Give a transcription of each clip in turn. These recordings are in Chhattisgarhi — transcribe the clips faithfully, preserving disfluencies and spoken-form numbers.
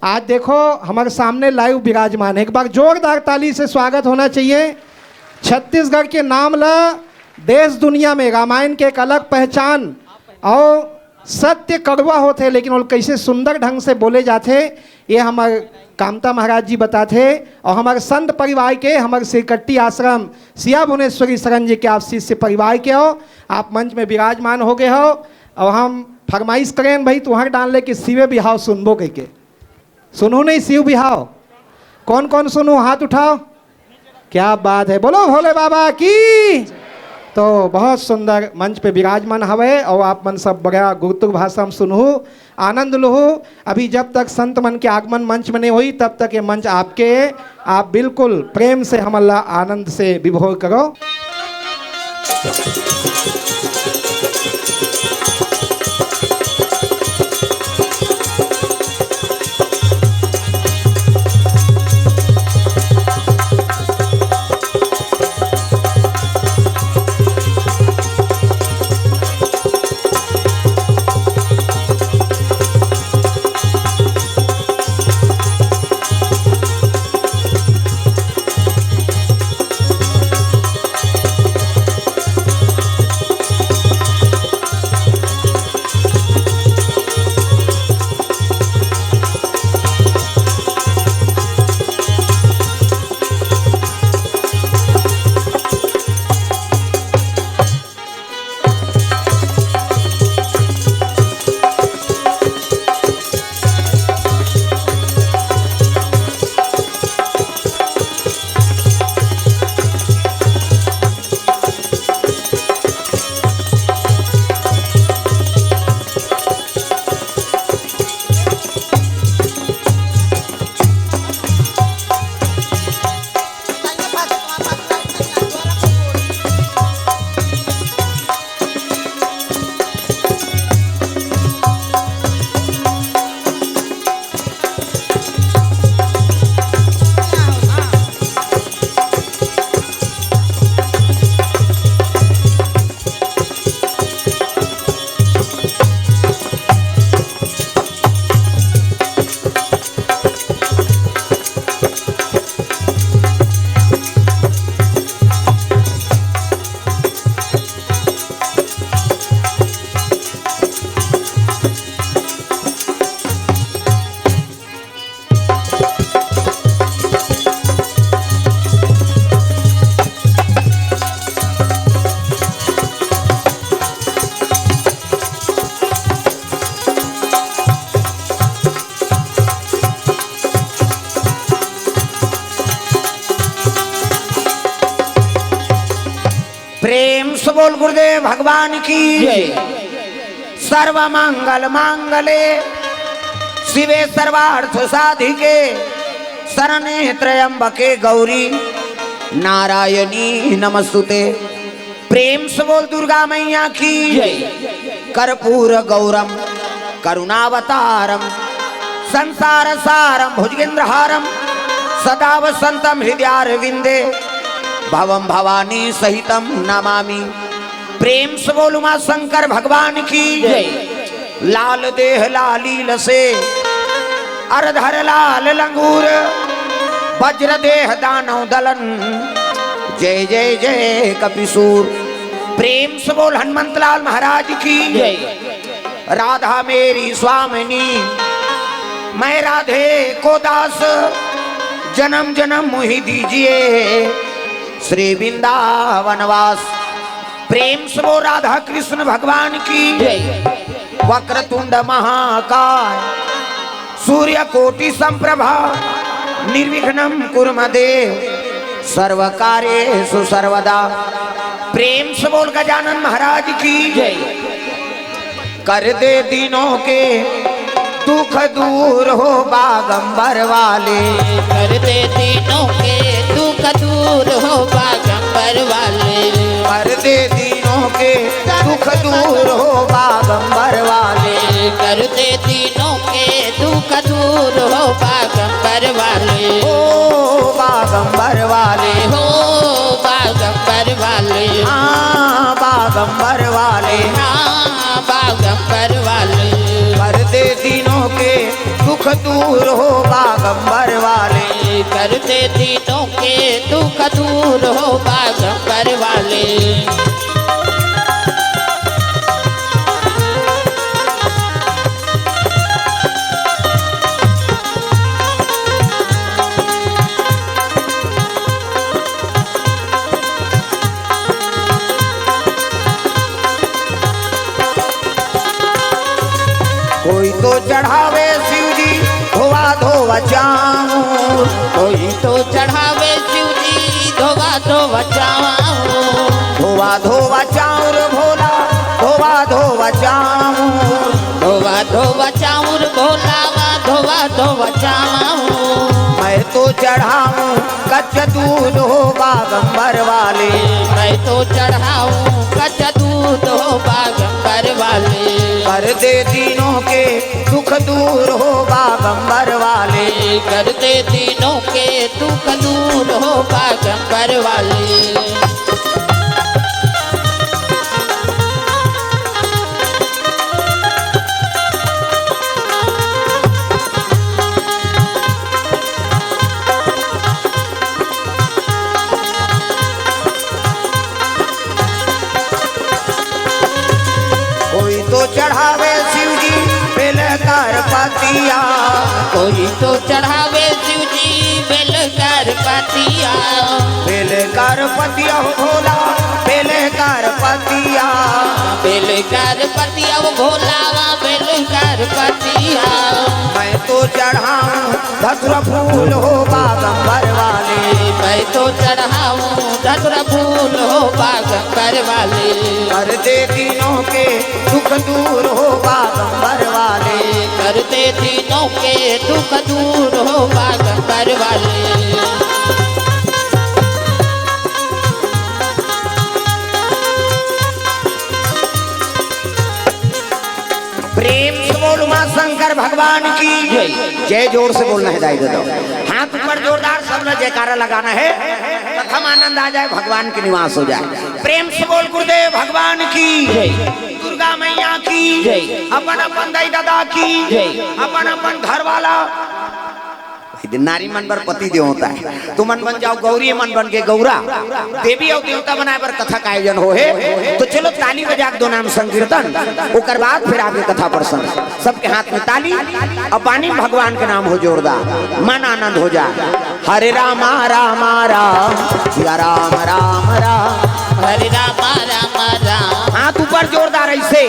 आज देखो, हमर सामने live विराजमान हे। एक बार जोरदार ताली से स्वागत होना चाहिए। छत्तीसगढ़ के नाम ला देश दुनिया में रामायण के एक अलग पहचान। अउ सत्य कड़वा होथे, लेकिन ओला कइसे सुंदर ढंग से बोले जाथे, ये हमर कामता महाराज जी बताथे। अउ हमर संत परिवार के, हमर सिरकट्टी आश्रम सिया भुवनेश्वरी शरण जी के आप शिष्य परिवार के हो, आप मंच में विराजमान हो गए हो। अउ हम फरमाइश करेन भाई, तुहर डाल ले कि शिवे बिहाव सुनबो कहिके। सुनहू नहीं शिव बिहाव? कौन कौन सुनहू, हाथ उठाओ। क्या बात है, बोलो भोले बाबा की। तो बहुत सुंदर मंच पे विराजमान हवे अउ आप मन सब बड़ा गुरुतुक भाषा में सुनहू, आनंद लुहू। अभी जब तक संत मन के आगमन मंच में नहीं होई, तब तक ये मंच आपके। आप बिल्कुल प्रेम से हमन ला आनंद से विभोर करो। प्रेम से बोल गुरुदेव भगवान की। जय। सर्व मंगल मांगले शिवे सर्वार्थ साधिके शरणे त्र्यंबके गौरी नारायणी नमस्तुते। प्रेम से बोल दुर्गा मैया की। जय। कर्पूर गौरम करुणावतारम संसार सारम भुजगेंद्रहारम सदा वसंतम हृदयारविंदे भवम भवानी सहितम नमामि। प्रेम से बोल उमा शंकर भगवान की। जय। लाल देह लाली लसे अरधर लाल लंगूर वज्र देह दानव दलन जय जय जय कपिसूर। प्रेम से बोल हनुमंत लाल महाराज की। जय। राधा मेरी स्वामिनी, मैं राधे को दास, जन्म जन्म मुहि दीजिए श्री वृंदावन वास। प्रेम से बोल राधा कृष्ण भगवान की। जय। वक्रतुंड महाकाय सूर्य कोटि संप्रभा निर्विघ्नम कुरु मे देव सर्व कार्येषु सर्वदा। प्रेम से बोल गजानन महाराज की। जय। कर दे दीनों के दुख दूर हो बागंबर वाले। कर दे दीनों के दुख दूर हो बागंबर वाले। कर दे दीनों के दुख दूर हो बागंबर वाले। कर दे दीनों के दुख दूर हो बागंबर वाले। हो बागंबर वाले। हो बागंबर वाले। हाँ बागंबर वाले। हाँ बागंबर वाले। कर दे दीनों के दुख दुख दूर हो बागंबर वाले। कर दे दीनों के दुख दूर हो बागंबर वाले। कोई तो चढ़ावे शिव जी धोवा धोवा चाउर। कोई तो चढ़ावे शिव जी धोवा धोवा चाउर। धोवा धोवा चाउर भोला, धोवा धोवा चाउर। धोवा धोवा चाउर भोलावा, धोवा धोवा चाउर। मैं तो चढ़ाऊं कच्चा दूध हो बागंबर वाले। मैं तो चढ़ाऊं कच्चा दूध हो बागंबर वाले। कर दे दीनों के दुख दूर हो बागंबर वाले। कर दे दीनों के दुख दूर हो बागंबर वाले। कोई तो चढ़ावे शिव जी बेल कर पतिया। कोई तो चढ़ावे शिव जी बेल कर पतिया। बेल कर पतिया हो भोला, बेल कर पतिया। बेल कर पतिया वो भोलावा, बेल कर पतिया। मैं तो चढ़ाऊं धतुरा फूल हो बागंबर वाले। मैं तो चढ़ाऊं धतुरा फूल हो बागंबर वाले। कर दे दीनों के दुख दूर हो बागंबर वाले। कर दे दीनों के दुख दूर हो बागंबर वाले। प्रेम से बोल उमा शंकर भगवान की जय। जय। जोर से बोलना है दाई दादा। हाथ ऊपर जोरदार, सब लोग जयकारा लगाना है। कथा में आनंद आ जाए, भगवान के निवास हो जाए। प्रेम से बोल गुरुदेव भगवान की जय। दुर्गा मैया की जय। अपन अपन दाई दादा की जय। अपन अपन घर वाला। नारी मन बर पति देवता है, तुमन बन जाओ गौरी, मन बन के गौरा। देवी अउ देवता बनाए बर कथा का आयोजन हो हे, तो चलो ताली बजा के दो नाम संकीर्तन, ओकर बाद फिर आगे कथा प्रसंग। सबके हाथ में ताली, अब बानी भगवान के नाम हो जोरदार, मन आनंद हो जाए। हरे रामा रामा राम, सिया राम राम राम। हरे रामा रामा राम। हाथ ऊपर जोरदार ऐसे,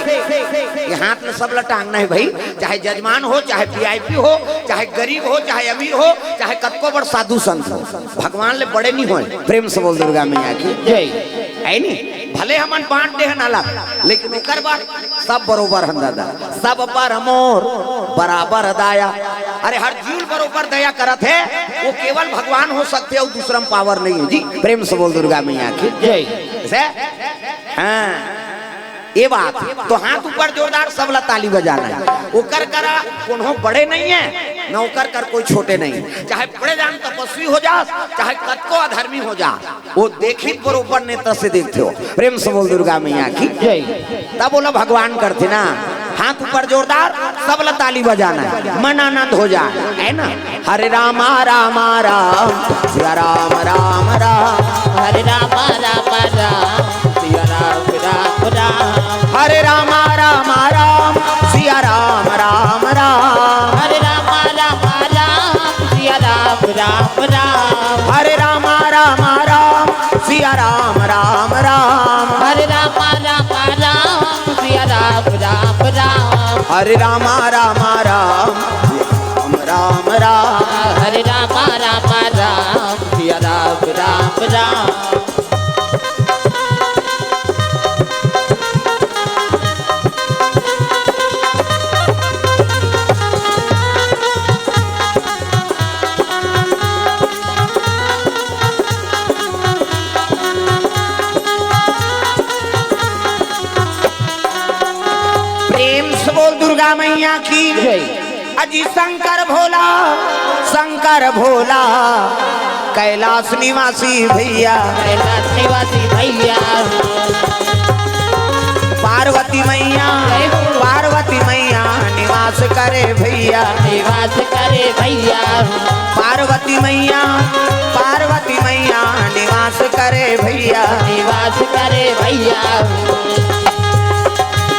ये हाथ में सब ला टांगना है भाई, चाहे जजमान हो, चाहे वीआईपी हो, चाहे गरीब हो, चाहे अमीर हो, चाहे कतको बड़ साधु संत हो, भगवान ले बड़े नहीं होए। प्रेम से बोल दुर्गा मैया की जय। है नी? भले हमन बांट दे हन अलग, लेकिन ओकर बर सब बरोबर हन दादा, सब पर मोर बराबर दया। अरे हर जीव बरोबर दया करत है, वो केवल भगवान हो सकते, अउ दूसरा में पावर नहीं है जी। प्रेम से बोल दुर्गा मैया की जय। से? हाँ। ये बात तो हाथ ऊपर जोरदार, सबला ताली बजाना है। ओकर करा कोनो बड़े नहीं है, न ओकर कर कोई छोटे नहीं है। चाहे बड़े जान तपस्वी हो जा, चाहे कतको अधर्मी हो जा, वो देखित बरोबर नेत्र से देखते हो। प्रेम से बोल दुर्गा मैया की जय। तब बोला भगवान करते ना, हाथ ऊपर जोरदार, सबला ताली बजाना है, मन आनंद हो जाए, है ना? हरे रामा रामा राम, सिया राम राम राम। हरे रामा रामा राम, सिया राम राम राम। हरे रामा रामा राम, सिया राम राम राम। हरे रामा रामा राम, सिया राम राम राम। हरे रामा रामा राम, सिया राम राम राम। हरे रामा रामा राम, सिया राम राम राम। हरे रामा रामा राम, राम राम राम। हरे रामा रामा राम, सिया राम राम राम। प्रेम से बोल दुर्गा मैया की जय। अजी शंकर भोला, शंकर भोला, कैलाश निवासी भैया। कैलाश निवासी भैया। पार्वती मैया, जय हो। पार्वती मैया निवास निवास करे भैया। निवास करे भैया। पार्वती मैया, पार्वती मैया निवास करे भैया। निवास करे भैया।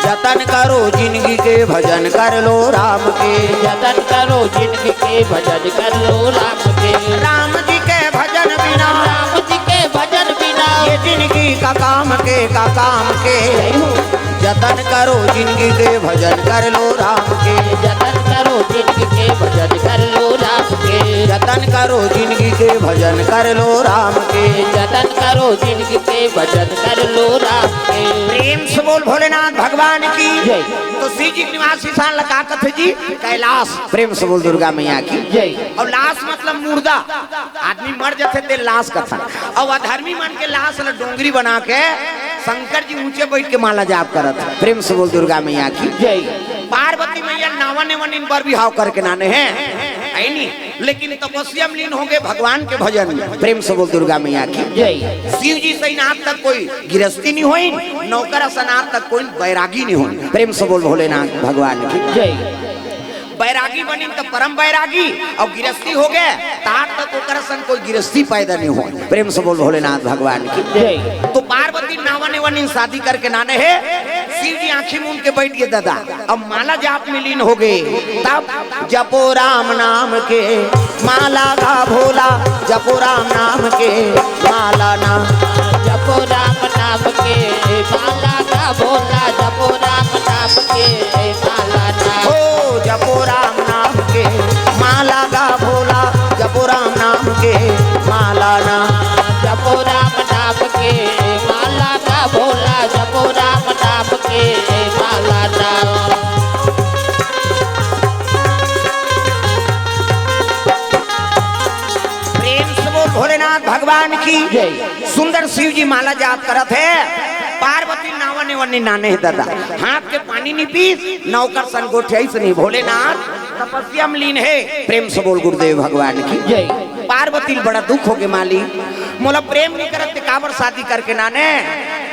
जतन करो जिनगी के, भजन कर लो राम के। जतन करो जिनगी के, भजन कर लो राम के। राम जी के भजन बिना, राम जी के भजन बिना, ये जिनगी का काम के, का काम के। जय हो। जतन करो जिनगी के, भजन कर लो राम के। जतन करो जिनगी के, भजन कर लो राम के। जतन करो जिनगी के, भजन कर लो राम के। जतन करो जिनगी के, भजन कर लो राम के। प्रेम से बोल भोलेनाथ भगवान की। जय। तो शिव जी के निवास स्थान ला का कथे जी? कैलाश। प्रेम से बोल दुर्गा मैया की। जय। और लाश मतलब मुर्दा, आदमी मर जाथे ते लाश कथन। और अधर्मी मन के लाश ला डोंगरी बना के शंकर जी ऊंचे बैठ के माला जाप करत हे। प्रेम से बोल दुर्गा मैया की। जय। पार्वती मैया नावा नेवन इन बर बिहाव करके नाने हे, है नी? लेकिन तपस्या में लीन होंगे भगवान के भजन में। प्रेम से बोल दुर्गा मैया की। जय। शिव जी सही नाथ तक कोई गिरस्ती नहीं होई, नौकर सनाथ तक कोई बैरागी नहीं होई। प्रेम से बोल भोलेनाथ भगवान की। जय। बैरागी बनिन त परम बैरागी, और गिरस्ती हो गए, तात तक ओकर संग कोई गिरस्ती पैदा नहीं हो। प्रेम से बोल भोलेनाथ भगवान की। जय। तो पार्वती नावा नेवन इन शादी करके नाने हे, शिव जी आंखी मूंद के बैठ गए दादा, अब माला जाप में लीन हो गए। तब जपो राम नाम के माला गा भोला, जपो राम नाम के माला ना। जपो राम नाम के माला गा भोला, जपो राम नाम के माला ना। ओ जपो राम नाम के माला गा भोला, जपो राम नाम के माला ना। जपो राम नाम के माला गा भोला, जपो राम नाम के माला ना। प्रेम से बोल भोलेनाथ भगवान की। जय। सुंदर शिव जी माला जाप करत हे। पार्वती नावा नेवन नी नाने हे दादा, हाथ के पानी नी पीस, नौकर सन गोठियाई से नहीं। भोलेनाथ तपस्या में लीन हे। प्रेम से बोल गुरुदेव भगवान की। जय। पार्वती ल बड़ा दुख हो गे, माली मोला प्रेम नहीं करत ते काबर शादी करके नाने?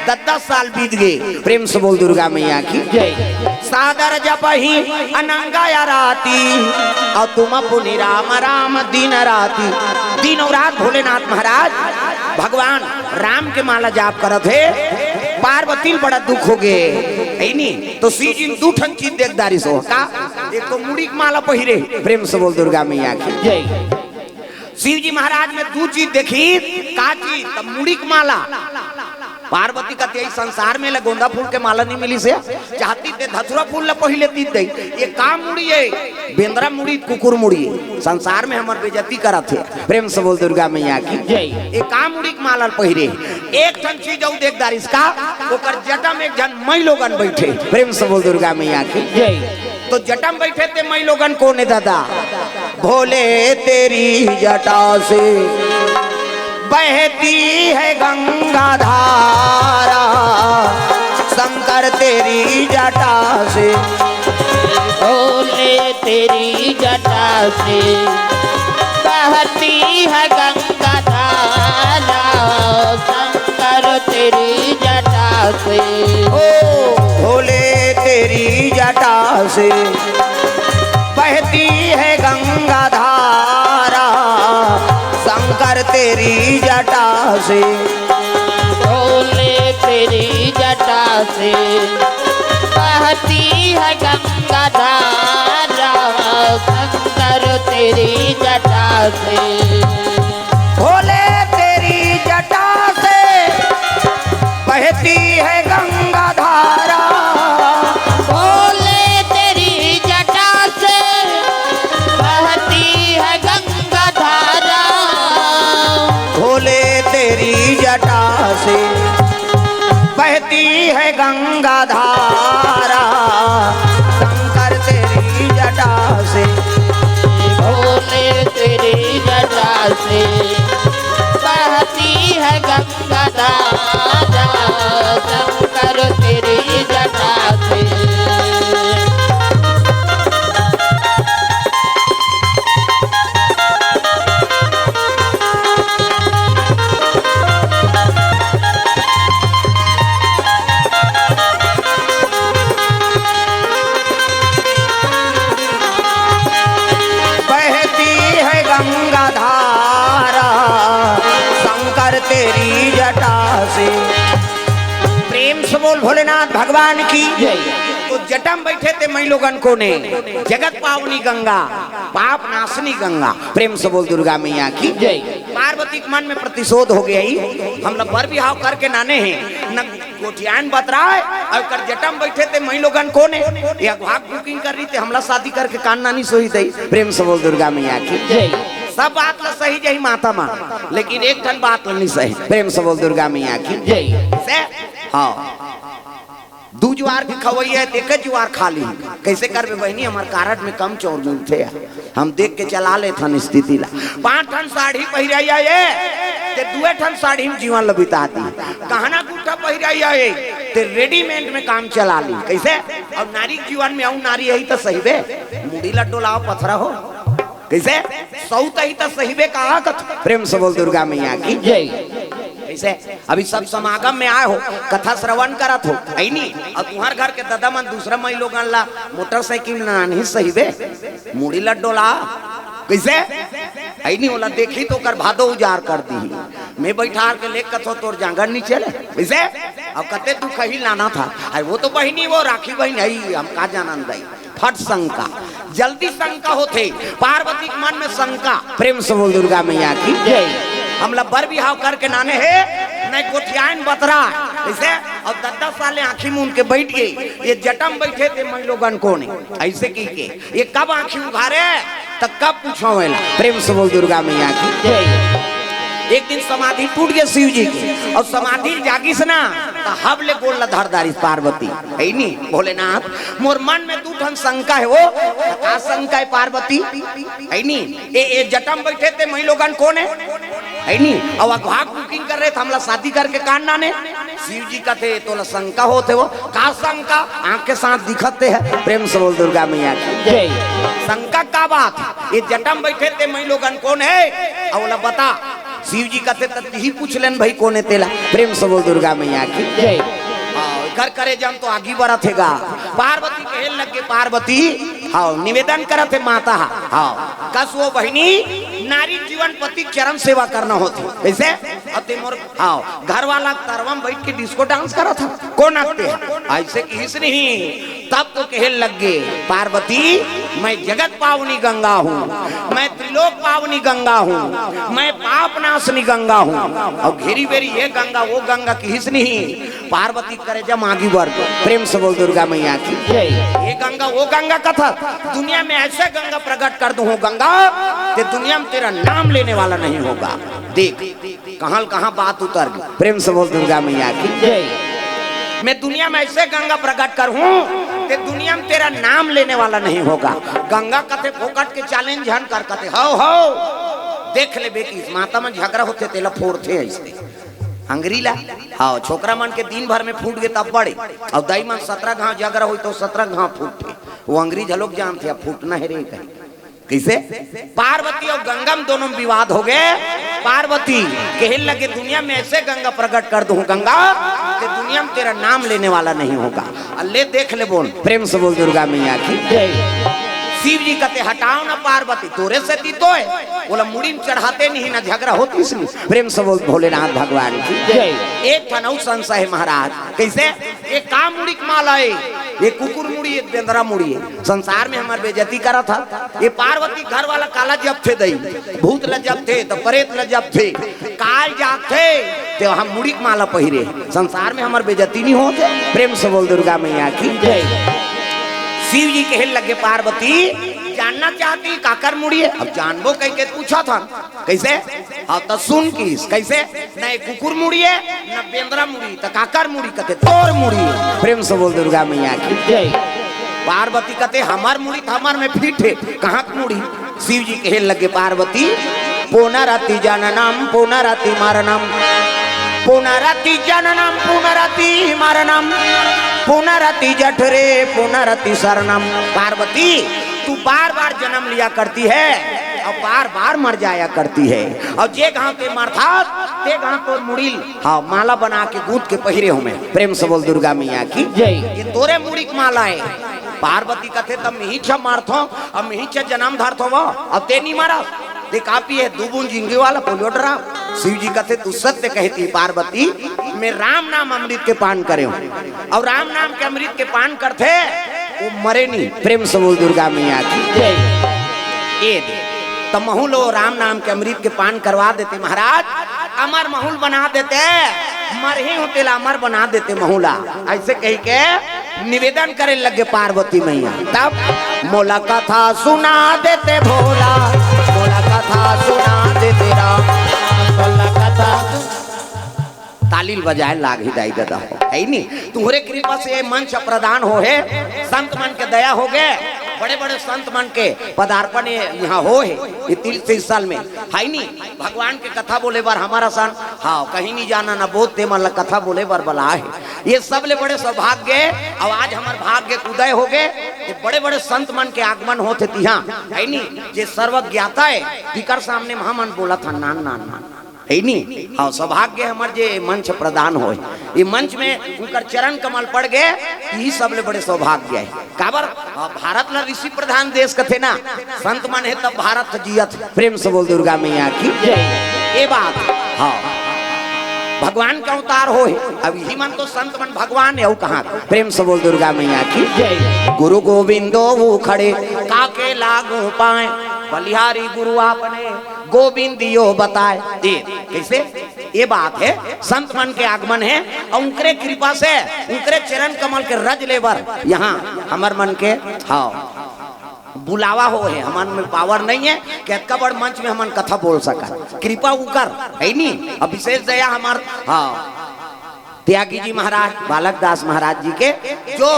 दस दस साल बीत गए। प्रेम से बोल दुर्गा मैया की। जय। सादर जपहि अनंगा आराती, और तुम पुनि राम राम दिन राती। दिन और रात भोलेनाथ महाराज भगवान राम के माला जाप करत हे। पार्वती ल बड़ा दुख हो गए, है नी? तो शिव जी दू ठन चीज देख दारिस हो का। एक तो मुड़ी के माला पहिरे। प्रेम से बोल दुर्गा मैया की। जय। शिव जी महाराज में दू चीज देखी। का चीज? तब मुड़ी के माला। पार्वती कथे, "यही संसार में ले गोंदा फूल के माला नहीं मिली से, चाहती ते धतुरा फूल ला पहिरे तीत दे।" ये का मुड़ी है? बेंदरा मुड़ी, कुकुर मुड़ी। संसार में हमर बेइज्जती करत हे। प्रेम से बोल दुर्गा मैया की। जय। ये का मुड़ी के माला पहिरे? एक ठन चीज अउ देख दारिस का, ओकर जटा में एक झन मई लोगन बैठे। प्रेम से बोल दुर्गा मैया की। जय। तो जटा में बैठे ते मई लोगन कोन हे दादा? भोले तेरी जटा से बहती है गंगा धारा, शंकर तेरी जटा से। भोले तेरी जटा से बहती है गंगा धारा, शंकर तेरी जटा से। ओ भोले तेरी जटा से बहती है गंगा धारा, शंकर तेरी जटा से। भोले तेरी जटा से बहती है गंगा धारा, शंकर तेरी जटा से। भोले तेरी जटा से बहती है गंगा धारा। भोले तेरी जटा से बहती है गंगा धारा। भोले तेरी जटा से बहती है गंगा धारा, शंकर तेरी जटा से। भोले तेरी जटा से बहती है गंगा धारा, शंकर तेरी जटा से। प्रेम से बोल भोलेनाथ भगवान की। जय। तो जटा म बइठे ते मई लोगन कोने, जगत पावनी गंगा, पाप नाशनी गंगा। प्रेम से बोल दुर्गा मैया की। जय। पार्वती के मन में प्रतिशोध हो गया ही, हमला बर बिहाव करके नाने हे, न गोठियान बतराय, अउ कर जटा म बइठे ते मई लोगन कोने, ये अघवा के booking कर रही ते हमला शादी करके कान नानी सोही दई। प्रेम से बोल दुर्गा मैया की। जय। सब बात ला सही जही माता मन, लेकिन एक ठन बात ला नहीं सही। प्रेम से बोल दुर्गा मैया की। जय। से, हाँ। दू जुवार के खवैया हे, ते एक जुवार खा ली। कैसे करबे बहिनी, हमर कारड में कम चाउर मिलथे यार। हम देख के चला लेथन स्थिति ला। पांच ठन साड़ी पहिराया ये, ते दुए ठन साड़ी में जीवन ल बिता दी। गहना गुट्ठा पहिराया ये, ते readymade में काम चला ली। कैसे? अब नारी के जीवन में अउ नारी यही तो सही बे, मुड़ी ल डोलाव पथरा हो। कैसे? सौत ही तो सही बे, कहा कथ। प्रेम से बोल दुर्गा मैया की। जय। कैसे? अभी सब समागम में आए हो, कथा श्रवण करत हो, है नी? अउ तुम्हर घर के ददा मन दूसरा मई लोगन ला मोटरसाइकिल ना नहीं सही बे, मुड़ी ल डोला। कैसे? है नी? ओला देखी तो ओकर भादो उजार कर दी। मैं बैठार के लेके कथो तोर जांगर नहीं चले। कैसे? अब कते दुख ही लाना था। अरे वो तो बहिनी, वो राखी बहिन है, हम का जानन दई। फट शंका, जल्दी शंका होथे। पार्वती के मन में शंका। प्रेम से बोल दुर्गा मैया की। जय। हमला बर बिहाव करके नाने हे, नहीं गोठियान बतरा। ऐसे? अउ दस दस साल आंखी मूंद के बैठ गई, ये जटा म बइठे ते मई लोगन कोने। ऐसे की के, ये कब आंखी उघारे, त कब पूछो वेला। प्रेम से बोल दुर्गा मैया की। जय। एक दिन समाधि टूट गए शिव जी के, अउ समाधि जागिस ना, त हब ले गोड़ ला धर डारिस पार्वती। है नी, भोलेनाथ, मोर मन में दू ठन शंका हे, वो का शंका हे पार्वती? है नी, ए, ए जटा म बइठे ते मई लोगन कोने? है नी, अउ अघवा के booking कर रहे थे, हमला शादी करके कान नाने। शिव जी कथे, तोला शंका होथे वो, का शंका? आंख के साथ दिखत ते हे। प्रेम से बोल दुर्गा मैया की। जय। शंका का बात? ये जटा म बइठे ते मई लोगन कोने? अउ ओला बता। शिव जी कथे, त तिही पूछ लेन भाई, कोने तेला। प्रेम से बोल दुर्गा मैया की। जय। हाँ, एकर करेजा म तो आगी बरत हे गा। पार्वती कहे लगे, पार्वती, हाँ, निवेदन करत हे माता, हाँ, कस वो बहिनी, नारी जीवन पति चरण सेवा करना होथे। कैसे? अउ ते मोर, हाँ, घर वाला तरवा म बइठ के disco dance करत हे, कोन अकते हे? ऐसे किहिस नहीं। तब तो कहे लगे, पार्वती, मैं जगत पावनी गंगा हूँ, मैं त्रिलोक पावनी गंगा हूँ, मैं पाप नाशनी गंगा हूँ। अउ घेरी बेरी ये गंगा, वो गंगा किहिस नहीं। पार्वती करेजा म आगी बर। प्रेम से बोल दुर्गा मैया की। जय। ये गंगा, वो गंगा कथा, दुनिया में ऐसे गंगा प्रकट कर दूं गंगा, कि दुनिया में तेरा नाम लेने वाला नहीं होगा। देख, कहां ल कहां बात उतर गई। प्रेम से बोल दुर्गा मैया की। जय। मैं दुनिया में ऐसे गंगा प्रकट करूं कि दुनिया में तेरा नाम लेने वाला नहीं होगा। गंगा कथे फोकट के challenge झन कर, कथे, "हो, हो, देख ले बेटी, माता मन झगड़ा होथे, तेला फोड़थे ऐसे।" हंगरी ला, हाँ, छोकरा मन के दिन भर में फूट गे तब बड़े, अउ दाई मन सतरा घांव झगड़ा होई तो सतरा घांव फूटथे। वो अंग्रेज लोग जानथे, अब फूटना हे रे कहीं। कैसे? पार्वती अउ गंगा म दोनों म विवाद हो गए। पार्वती कहे लगे, दुनिया में ऐसे गंगा प्रकट कर दूं गंगा, कि दुनिया में तेरा नाम लेने वाला नहीं होगा। अल्ले देख ले बोल, प्रेम से बोल दुर्गा मैया की। जय। शिव जी कथे, हटाव ना पार्वती, तोरे से दी तो है। बोला, मुड़ी में चढ़ाते नहीं ना झगड़ा होती इसमें। प्रेम से बोल भोलेनाथ भगवान की। जय। एक ठन अउ संशय है महाराज, कैसे? एक का मुड़ी के माला है, एक कुकुर मुड़ी, एक बेंदरा मुड़ी है। संसार में हमर बेइज्जती करा था। ये पार्वती घर वाला काला जपथे दई, भूत ल जपथे, त प्रेत ल जपथे, काल जागथे, ते हम मुड़ी के माला पहिरे। संसार में हमर बेइज्जती नहीं होथे। प्रेम से बोल दुर्गा मैया की। जय। शिव जी कहे लगे, पार्वती जानना चाहती काकर मुड़ी है? अब जानबो कह के पूछा था। कैसे? हाँ, त सुन किस, कैसे? न एक कुकुर मुड़ी है, न बेंदरा मुड़ी, त काकर मुड़ी? कथे, तोर मुड़ी है। प्रेम से बोल दुर्गा मैया की। जय। पार्वती कथे, हमर मुड़ी त हमर में फिट है, कहाँ के मुड़ी? शिव जी कहे लगे, पार्वती, पुनरति जननम पुनरति मरणम, पुनरति जननम पुनरति मरणम, पुनरति जठरे पुनरति शरणम। पार्वती, तू बार बार जन्म लिया करती है और बार बार मर जाया करती है, और जे घांव ते मरथस, ते घांव तोर मुड़ी ल, हाँ, माला बना के गूंथ के पहिरे हूं मैं। प्रेम से बोल दुर्गा मैया की। जय। ये तोरे मुड़ी के माला है। पार्वती कथे, तब मिहिचा मरथो, अब मिहिचा जन्म धरथो वो, अब ते नहीं मरस। ते का पिए, दू बूंद जिंदगी वाला पोलियो ड्राप। शिव जी कथे, "तू सत्य कहती पार्वती, मैं राम नाम अमृत के पान करे हूँ।" और राम नाम के अमृत के पान करथे, वो मरे नहीं। प्रेम से बोल दुर्गा मैया की जय। ए दे, त महूँ ल राम नाम के अमृत के पान करवा देते महाराज, अमर महूँ ल बना देते, मरही हूँ तेला अमर बना देते महूँ ला। ऐसे कही के निवेदन करे लगे पार्वती मैया। तब मोला कथा सुना देते भोला, मोला कथा सुना देते राम। मोला कथा ताली ल बजाए लाग ही दाई ददा हो, है नी? तुम्हरे कृपा से ये मंच प्रदान हो हे, संत मन के दया हो गे, बड़े बड़े संत मन के पदार्पण ये यहाँ हो हे, ये तीस साल में, है नी? भगवान के कथा बोले बर हमर असन, हाँ, कहीं नहीं जाना ना बोध ते मन ला कथा बोले बर बला हे। ये सबले बड़े सौभाग्य हे। अब आज हमर भाग्य के उदय हो गे, ये बड़े बड़े संत मन के आगमन होत हे तिहाँ, है नी? जे सर्वज्ञाता हे, तिकर सामने म हमन बोलत हन नान नान नान, है नी? हाँ, सौभाग्य हमर जे मंच प्रदान होय, ये मंच में उनकर चरण कमल पड़ गे, यही सबले बड़े सौभाग्य हे। काबर? हाँ, भारत ला ऋषि प्रधान देश कथे ना, संत मन हे तब भारत जियत। प्रेम से बोल दुर्गा मैया की जय। ये बात, हाँ, भगवान के अवतार हो हे। अब यही मन तो संत मन भगवान हे, अउ कहाँ? प्रेम से बोल दुर्गा मैया की जय। गुरु गोविंदो वो खड़े, काके लागू पाए, बलिहारी गुरु आपने गोविंद यो बताए। ये कैसे? ये बात हे, संत मन के आगमन हे, और उनकरे कृपा से, उनकरे चरण कमल के रज ले बर यहाँ हमर मन के, हाँ, बुलावा हो हे। हमन में पावर नहीं हे कि अतका बड़ मंच में हमन कथा बोल सकन। कृपा उकर, है नी? अब विशेष दया हमर, हाँ, त्यागी जी महाराज, बालक दास महाराज जी के, जो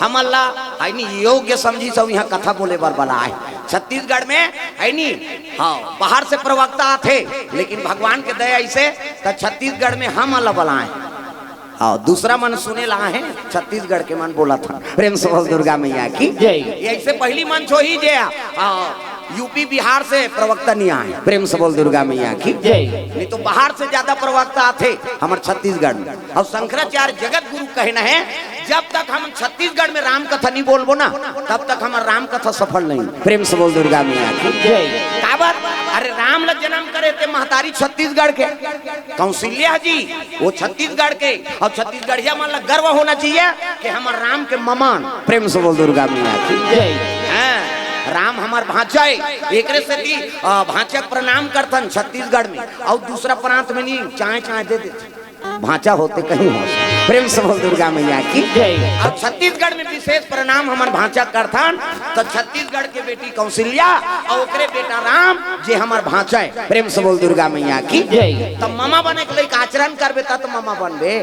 हमन ला, है नी, योग्य समझी सब यहाँ कथा बोले बर बला हे। छत्तीसगढ़ में, है नी, हाँ, बाहर से प्रवक्ता आथे, लेकिन भगवान के दया ऐसे, त छत्तीसगढ़ में हमन ला बलाए। हाँ, दूसरा मन सुने ला हे, छत्तीसगढ़ के मन बोलत हे। प्रेम से बोल दुर्गा मैया की जय। ये ऐसे पहली मंच होही जे, हाँ, यूपी बिहार से प्रवक्ता नहीं आए। प्रेम से बोल दुर्गा मैया की जय। नहीं तो बाहर से ज्यादा प्रवक्ता आथे हमर छत्तीसगढ़ में। और शंकराचार्य जगत गुरु कहना हे, जब तक हम छत्तीसगढ़ में राम कथा नहीं बोलबो ना, तब तक हमर राम कथा सफल नहीं। प्रेम से बोल दुर्गा मैया की जय। काबर? अरे राम ला जन्म करे ते महतारी छत्तीसगढ़ के, कौशल्या जी, वो छत्तीसगढ़ के, और छत्तीसगढ़िया मन ला गर्व होना चाहिए कि हमर राम के ममान। प्रेम से बोल दुर्गा मैया की जय। हाँ, राम हमर भांचा हे, एकरे सेती, अ, भांचा के प्रणाम करथन छत्तीसगढ़ में, और दूसरा प्रांत में नहीं, चाय चाय दे देथे। भांचा होते कहीं हो। प्रेम से बोल दुर्गा मैया की जय। और छत्तीसगढ़ में विशेष प्रणाम हमन भांचा करथन, तो छत्तीसगढ़ के बेटी कौशल्या और ओकरे बेटा राम, जे हमर भांचा हे। प्रेम से बोल दुर्गा मैया की जय। तो ममा बने के लइक आचरण करबे, त तो ममा बनबे।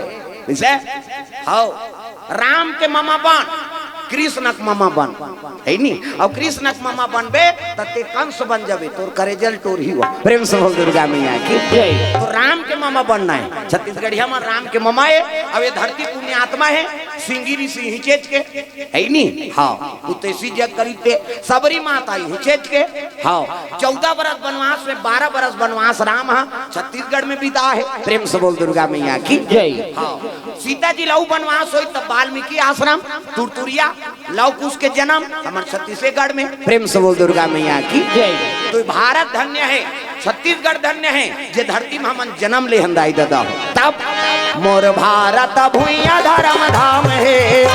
जैसे, हौ, राम के ममा बन, कृष्ण के ममा बन, है नी? और कृष्ण के ममा बनबे, त ते कंस बन जाबे, तोर करेजल टोरही हुआ। प्रेम से बोल दुर्गा मैया की जय। तो राम के ममा बनना हे। छत्तीसगढ़िया में राम के ममा हे, अब ये धरती पुण्यात्मा हे, सिंगी ऋषि हिचेच के, है नी? हाँ, उतेसी जग करी ते, सबरी माता हिचेच के, हाँ, चौदह बरस बनवास में बारह बरस बनवास राम हा छत्तीसगढ़ में बिता हे। प्रेम से बोल दुर्गा मैया की जय। हाँ, सीता जी लऊ बनवास होई तब वाल्मीकि आश्रम, तुरतुरिया, लव कुश के जन्म हमर छत्तीसगढ़ में। प्रेम से बोल दुर्गा मैया की जय। तो भारत धन्य हे, छत्तीसगढ़ धन्य हे, जे धरती में हमन जन्म ले हन दाई ददा हो। तब मोर भारत भुइयां धर्म धाम हे,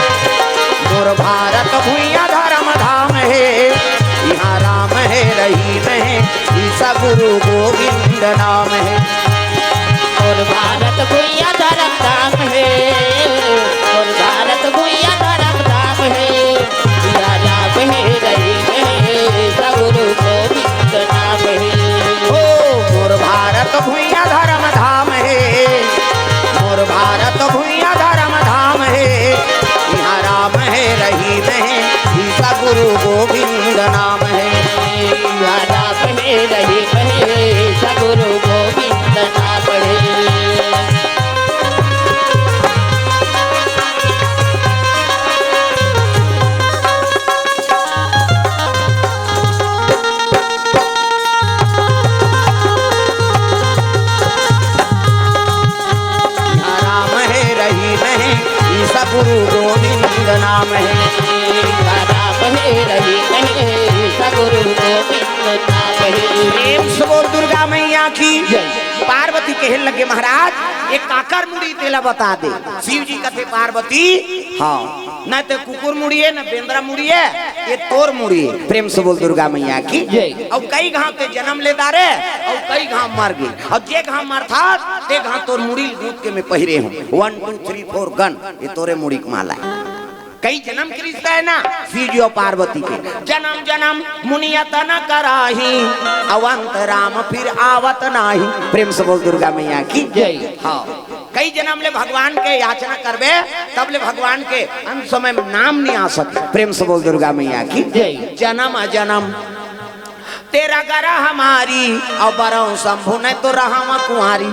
मोर भारत भुइयां धर्म धाम हे, इहाँ राम हे रहीम हे, ईसा गुरु गोविंद नाम हे। मोर भारत भुइयां धर्म धाम हे, मोर भारत भुइयां धर्म धाम हे, इहाँ राम हे रहीम हे, ईसा गुरु गोविंद नाम हे। हो, मोर भारत भुइयां धर्म धाम हे, मोर भारत भुइयां धर्म धाम हे, इहाँ राम हे रहीम हे, ईसा गुरु गोविंद नाम हे। इहाँ राम हे रहीम हे, ईसा गुरु गोविंद नाम हे। इहाँ राम हे रहीम हे, ईसा गुरु गोविंद नाम हे। इहाँ राम हे रहीम हे, ईसा गुरु गोविंद नाम हे। प्रेम से बोल दुर्गा मैया की जय। पार्वती कहे लगे, महाराज, ये काकर मुड़ी, तेला बता दे। शिव जी कथे, पार्वती, हाँ, न ते कुकुर मुड़ी हे, न बेंदरा मुड़ी हे, ये तोर मुड़ी हे। प्रेम से बोल दुर्गा मैया की जय। अउ कई घांव ते जनम ले डारे, अउ कई घांव मर गे, अउ जे घांव मरथा, ते घांव तोर मुड़ी ल गूंथ के मैं पहिरे हंव। One, two, three, four, gun, ये तोरे मुड़ी के माला हे। कई जनम के रिश्ता हे ना, शिव जी अउ पार्वती के। जनम जनम मुनि यतन कराही, अवंत राम फिर आवत नाही। प्रेम से बोल दुर्गा मैया की जय। हाँ, कई जनम ले भगवान के याचना करबे, तब ले भगवान के अंत समय में नाम नहीं आ सकता। प्रेम से बोल दुर्गा मैया की जय। जनम जनम तेरा गरा हमारी, अउ बरहूं शंभु नहीं तो रहंव कुंवारी।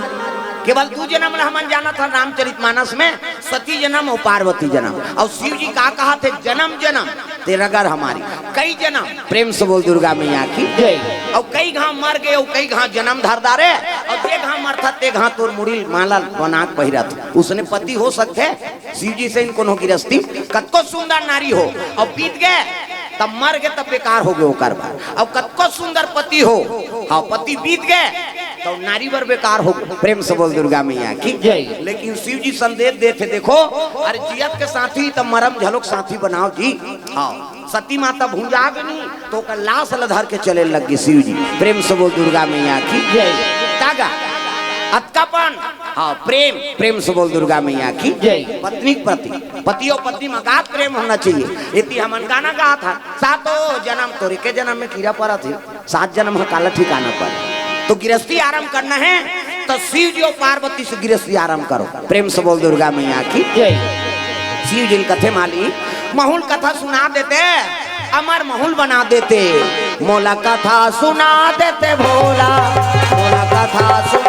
केवल दू जनम ल हमन जानत हन रामचरित मानस में, सती जनम अउ पार्वती जनम। अउ शिव जी का कहथे, जनम जनम तेरा गर हमारी, कई जनम। प्रेम से बोल दुर्गा मैया की जय। अउ कई घांव मर गे, अउ कई घांव जनम धर डारे, अउ जे घांव मरथा ते घांव तोर मुड़ी माला बना के पहिरत। उसने पति हो सकथे शिव जी सही कोनो गिरस्ती? कतको सुंदर नारी हो, अउ बीत गे, तब मर गे, तब बेकार हो गे ओकर बर। अउ कतको सुंदर पति हो, हाँ, पति बीत गे, तो नारी बर बेकार हो। प्रेम से बोल दुर्गा मैया की जय। लेकिन शिव जी संदेश देथे, देखो, अरे जियत के साथी त मरम घलोक साथी बनाव जी। हाँ, सती माता भुंजा गे नहीं, तो ओकर लाश ल धर के चले लग गे शिव जी। प्रेम से बोल दुर्गा मैया की जय। तागा, अतकापन, हाँ, प्रेम, प्रेम से बोल दुर्गा मैया की जय। पत्नी के प्रति, पति अउ पत्नी में अगाध प्रेम होना चाहिए। एती हमन गाना गात हन, सातों जनम तोरे के जनम में कीरा परत हे, सात जनम ह काला ठिकाना पर। तो गिरस्ती आरंभ करना हे, तो शिव जी अउ पार्वती से गिरस्ती आरंभ करो। प्रेम से बोल दुर्गा मैया की जय। शिव जी ल कथे माली, महूं ल कथा सुना देते, अमर महूं ल बना देते, मोला कथा सुना देते भोला।